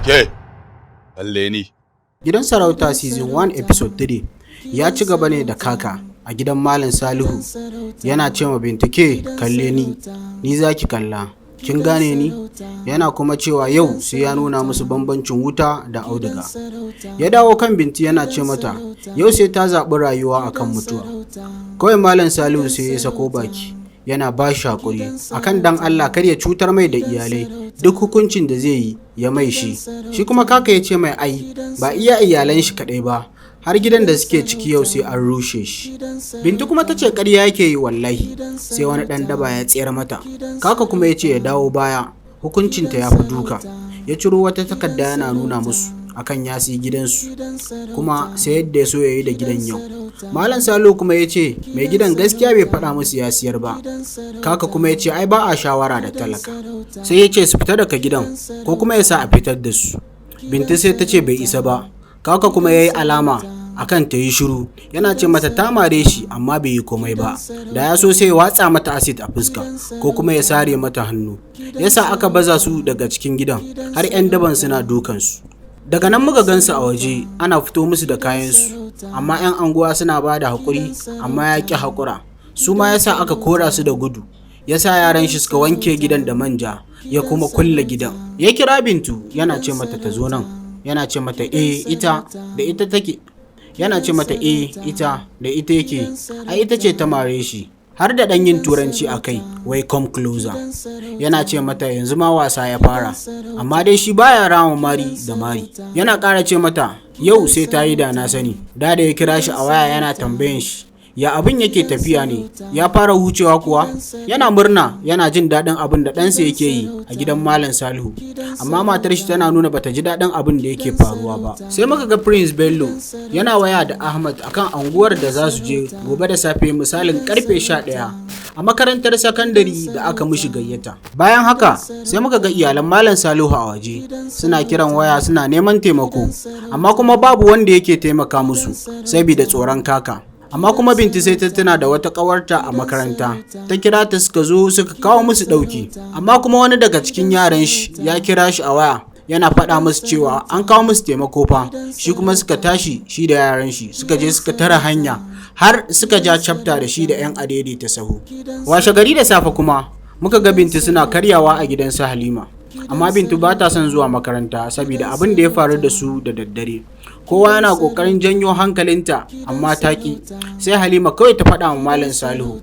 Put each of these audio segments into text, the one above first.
Ke, kalle ni. Gidan Sarauta Season 1 Episode 3 ya ci gaba ne da Kaka a gidan Malam Salihu yana ce ma Bintu, "Ke, kalle ni, ni za ki kalla, kin gane ni?" Yana kuma cewa yau sai ya nuna musu bambancin wuta da auduga. Ya dawo kan Bintu yana ce mata yau sai ta zaɓi rayuwa akan mutuwa. Kawai Malam Salihu sai ya sako baki yana ba shi haƙuri akan dan Allah kar ya cutar mai da iyalai, duk hukuncin da zai yi ya mai shi. Shi kuma Kaka ya ce mai ai ba iya iyalan shi kaɗai ba, har gidan da suke ciki yau sai an rushe shi. Bintu kuma ta ce ƙarya yake yi, wallahi sai wani ɗan daba ya tsayar mata. Kaka kuma ya ce ya dawo baya, hukuncinta ya fi duka. Ya ciro wata takarda yana nuna musu akan ya siyi gidansu, kuma sai yadda ya so ya yi da gidan yau. Malam Salihu kuma ya ce mai gidan gaskiya bai faɗa musu ya siyar ba. Kaka kuma ya ce ai ba a shawara da talaka. Sai ya ce su fita daga gidan ko kuma ya sa a fitar da su. Bintu sai ta ce bai isa ba. Kaka kuma ya yi alama akan ta yi shiru, yana ce mata ta mare shi amma bai yi komai ba, da ya so sai ya watsa mata acid a fuska ko kuma ya sare mata hannu. Yasa aka baza su daga cikin gidan har 'yan daban suna dukansu. Daga nan muka gansu a waje ana fito musu da kayansu, amma 'yan anguwa suna ba da haƙuri, amma ya ƙi haƙura. Su ma yasa aka kora su da gudu. Ya sa yaran shi suka wanke gidan da manja, ya kuma kulle gidan. Ya kira Bintu yana ce mata ta zo nan, yana ce mata eh, ita da ita take, yana ce mata eh, ita da ita yake, ai ita ce ta mare shi, har da ɗan yin Turanci a kai, wai "Come closer." Yana ce mata yanzu ma wasa ya fara, amma dai shi baya rama mari da mari. Yana ƙara ce mata yau sai ta yi da na sani. Da da ya kira shi a waya yana tambayan shi ya abin yake tafiya ne, ya fara hucewa kuwa. Yana murna, yana jin daɗin abin da ɗansa yake yi a gidan Malam Salihu, amma matar shi tana nuna bata ji daɗin abin da yake faruwa ba. Sai muka ga Prince Bello yana waya da Ahmad akan anguwar da za su je gobe da safe misalin karfe 11 a makarantar sakandare da aka mishi gayyata. Bayan haka sai muka ga iyalan Malam Salihu a waje suna kiran waya suna neman taimako, amma kuma babu wanda yake taimaka musu saboda tsoron Kaka. Amma kuma Bintu sai ta tuna da wata ƙawarta a makaranta, ta kira ta, suka zo suka kawo musu ɗauki. Amma kuma wani daga cikin yaran shi ya kira shi a waya yana faɗa musu cewa an kawo musu taimako fa. Shi kuma suka tashi shi da yaran shi suka je suka tara hanya har suka ja chapter da shi da 'yan adaidaita sahu. Washe gari da safe kuma muka ga Bintu suna karyawa a gidan su Halima, amma Bintu ba ta son zuwa makaranta saboda abin da ya faru da su da daddare. Kowa yana kokarin janyo hankalinta amma ta ki. Sai Halima kawai ta faɗa wa Malam Salihu,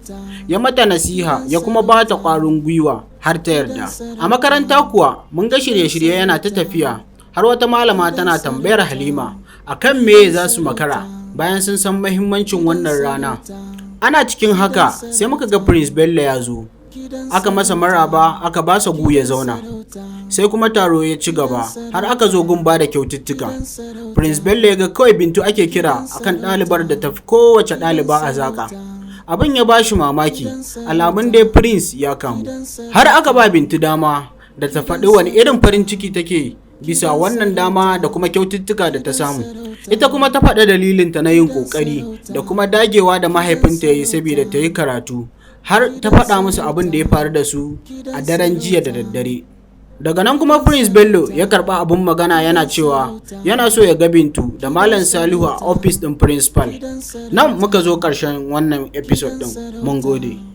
ya mata nasiha ya kuma ba ta ƙwarin gwiwa har ta yarda. A makaranta kuwa mun ga shirye-shirye yana ta tafiya, har wata malama tana tambayar Halima akan me za su makara bayan sun san mahimmancin wannan rana. Ana cikin haka sai muka ga Prince Bello ya zo, aka masa maraba, aka ba sa gu ya zauna. Sai kuma taro ya ci gaba har aka zo gun ba da kyaututtuka. Prince Bello ya ga kawai Bintu ake kira akan ɗalibar da tafi kowace ɗaliba a zaka. Abin ya bashi mamaki, alamun dai Prince ya kamu. Har aka ba Bintu dama da ta faɗi wani irin farin ciki take bisa wannan dama da kuma kyaututtuka da ta samu. Ita kuma ta faɗi dalilinta na yin ƙoƙari da kuma dagewa da mahaifinta ya yi saboda ta yi karatu, har ta faɗa musu abin da ya faru da su a daren jiya da daddare. Daga nan kuma Prince Bello ya karɓa abin magana yana cewa yana so ya ga Bintu da Malam Salihu a ofis ɗin principal. Nan muka zo ƙarshen wannan episode ɗin. Mun gode.